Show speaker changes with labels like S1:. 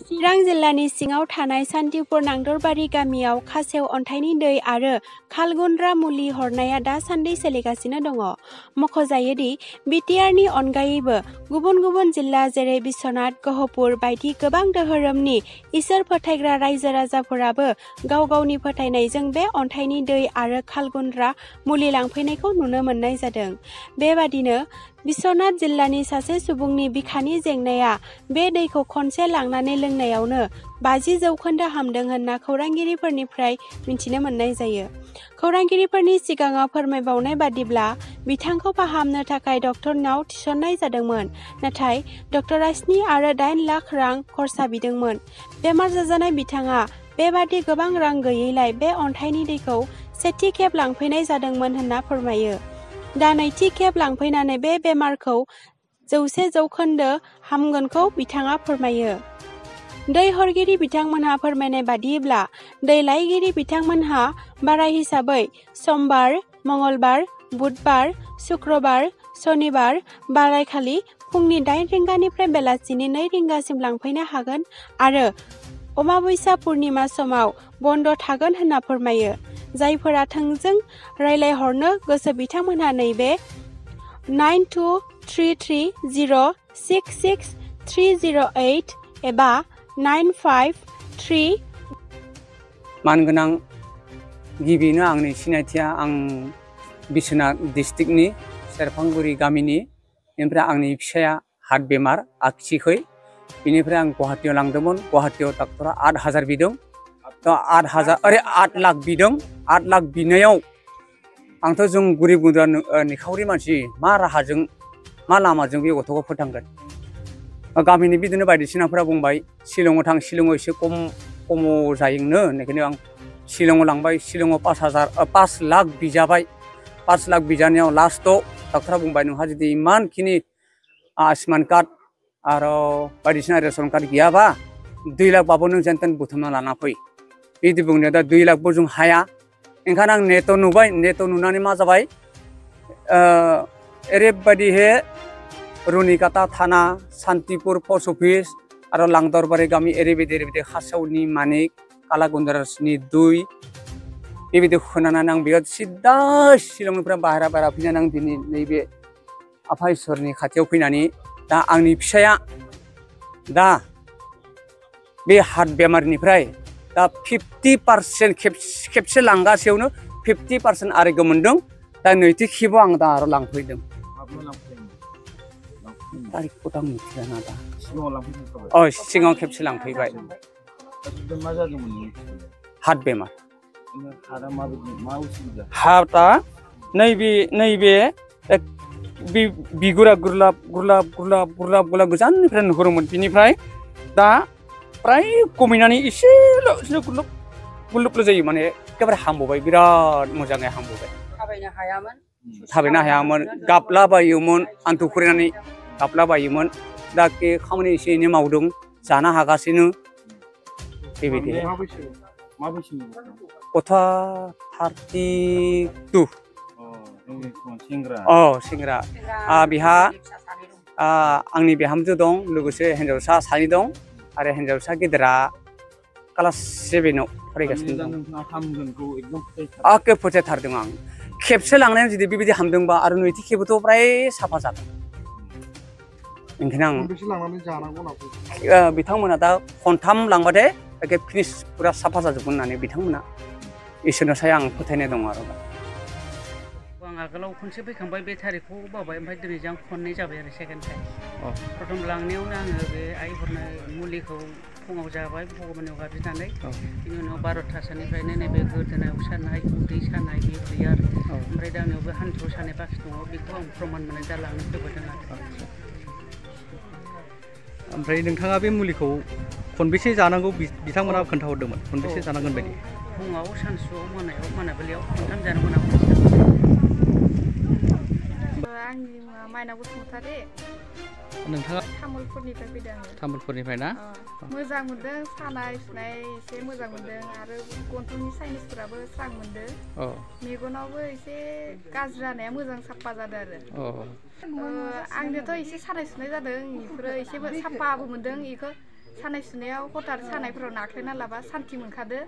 S1: चिरां जिल्लानि सिङाव थानाय सान्तिपुर नांदरबारि गामियाव खासेव अन्थाइनि दै आरो खालगुन्द्रा मुलि हरनाया दासान्दि सोलिगासिनो दङ। मख'जायोदि बिटिआरनि अनगायैबो गुबुन गुबुन जिल्ला जेरै बिश्वनाथ, गहपुर बायदि गोबां धोरोमनि इसोर फोथायग्रा रायजो राजाफोराबो गाव गावनि फोथायनायजों बे अन्थाइनि दै आरो खालगुन्द्रा मुलि लांफैनायखौ नुनो मोननाय जादों। बेबादिनो बिश्वनाथ जिल्लानि सासे सुबुंनि बिखानि जेंनाया बे दैखौ खनसे लांनानै लोंनायावनो 50% हामदों होनना खौरांगिरिफोरनिफ्राय मिथिनो मोननाय जायो। खौरांगिरिफोरनि सिगाङाव फोरमायबावनाय बादिब्ला बिथांखौ फाहामनो थाखाय डक्टरनाव थिसननाय जादोंमोन, नाथाय डक्टरा 7 आरो 8 लाख रां खरसा बिदोंमोन। बेमार जाजानाय बिथाङा बेबादि गोबां रां गैयैलाय बे अन्थाइनि दैखौ सेथि खेब लांफैनाय जादोंमोन होनना फोरमायो। दा नैथि खेब लांफैनानै बे बेमारखौ 100% हामगोनखौ बिथाङा फोरमायो। दै हरगिरि बिथांमोनहा फोरमायनाय बादिब्ला दै लायगिरि बिथांमोनहा बाराय हिसाबै समबार, मंगलबार, बुधबार, शुक्रबार, शनिबार बारायखालि फुंनि 8 रिंगानिफ्राय बेलासिनि 2 रिंगासिम लांफैनो हागोन आरो अमाबस्या पुर्णिमा समाव बन्द थागोन होनना फोरमायो। जायफोरा थोंजों रायलायहरनो गोसो बिथांमोनहा नैबे 9233066308 एबा 953
S2: मानगोनां गिबिनो आंनि सिनायथिया आं बिश्वनाथ डिस्ट्रिक्टनि सेरफांगुरि गामिनि। बेनिफ्राय आंनि फिसाया हार्ट बेमार आगसिखै, बेनिफ्राय आं गुवाहाटीयाव लांदोंमोन। गुवाहाटीयाव डाक्टरा 8,000 बिदों, 8 लाख बिदों। 8 लाख बिनायाव आंथ' जों गरिब गुन्द्रा निखावरि मानसि मा राहाजों मा लामाजों बे गथ'खौ फोथांगोन। गामिनि बिदिनो बायदिसिनाफोरा बुंबाय शिलंआव थां, शिलंआव एसे खम जायोनो होननायखायनो आं शिलंआव लांबाय। शिलंआव 5 लाख बिजाबाय। 5 लाख बिजानायाव लास्टआव डाक्टरा बुंबाय नोंहा जुदि इमानखिनि आयुष्मान कार्ड आरो बायदिसिना रेशन कार्ड गैयाबा 2 लाखबाबो नों जेन तेन बुथुमना लाना फै। बिदि बुंनायाव दा 2 लाखबो जों हाया। ओंखायनो आं नेटआव नुबाय। नेटआव नुनानै मा जाबाय, ओरैबायदिहे रुनिकाटा थाना, सान्तिपुर पस्ट अफिस आरो लांदरबारि गामि ओरैबायदि खासेवनि मानिक, कालागुन्द्रासनि दै बेबायदि खोनानानै आं बेयाव सिदा शिलंनिफ्राय बाहेरा फैनानै आं दिनै नैबे आफा इसोरनि खाथियाव फैनानै दा आंनि फिसाया दा बे हार्ट बेमारनिफ्राय दा 50% खेबसे लांगासेयावनो 50% आरोग्य मोनदों। दा नैथि खेबाव आं दा आरो लांफैदों। तारिखखौथ' आं मिथिया ना दा। सिगाङाव खेबसे लांफैबाय। हार्ट बेमार। हार्टआ नैबे बिगुरा गुरलाब गोजाननिफ्राय नुहुरोमोन। बिनिफ्राय दा प्राय खमायनानै एसेल' गुरलुब जायो, माने एखेबारे हामबोबाय, बिराद मोजाङै हामबोबाय। थाबायनो हायामोन, गाबलाबायोमोन, हान्थु खुरायनानै गाबलाबायोमोन। दा खामानि एसे एनै मावदों, जानो हागासिनो बेबायदि। गथ'आ 32। सेंग्रा। बिहा आंनि बिहामजो दं, लोगोसे हिन्जावसा 2 दं आरो हिन्जावसा गेदेरा क्लास 7 फरायगासिनो दं। फोथायथारदों आं। खेबसे लांनायाव जुदि बेबायदि हामदोंबा आरो नैथि खेबबोथ' फ्राय साफा जागोन। ओंखायनो आं बिथांमोना दा खनथाम लांबाथाय एखे फिनिश फुरा साफा जाजोबगोन होननानै बिथांमोना इसोरनि सायाव आं फोथायनाय दं आरो।
S3: आं आगोलाव खनसे फैखांबाय, बे थारिखखौ बावबाय। ओमफ्राय दिनैजों खननै जाबाय आरो सेकेन्ड टाइम। प्रथम लांनायावनो आङो बे आइ हरनाय मुलिखौ फुङाव जाबाय भगबानाव गाबज्रिनानै। बिनि उनाव 12थासोनिफ्रायनो नैबे गोदोनायाव सानाय, उदै सानाय बे गैया आरो। ओमफ्राय दा आंनियाव बे हान्थुआव सानाय बाखि दङ, बेखौ आं प्रमान मोननानै दा लांनो फैबावदों आरो।
S4: ओमफ्राय नोंथाङा बे मुलिखौ खनबेसे जानांगौ बिथांमोना खोन्थाहरदोंमोन? खनबेसे जानांगोन बायदि?
S3: फुङाव, सानसुआव, मोनाबिलियाव 3 जानो मोना।
S5: आंनि मुङा माइनाव बसुमतारी।
S4: नोंथाङा
S5: तामुलपुरनिफ्राय फैदों आङो।
S4: तामुलपुरनिफ्राय ना?
S5: मोजां मोनदों, सानाय सुनाय एसे मोजां मोनदों आरो गन्थंनि साइनिसफोराबो स्रां मोनदों। मेगनावबो एसे गाज्रि जानाया मोजां साफा जादों आरो। आंनियाथ' एसे सानाय सुनाय जादों बेफोरो एसे साफाबो मोनदों बेखौ सानाय सुनायाव हथार सानायफोराव नाख्लायना लाबा सान्थि मोनखादो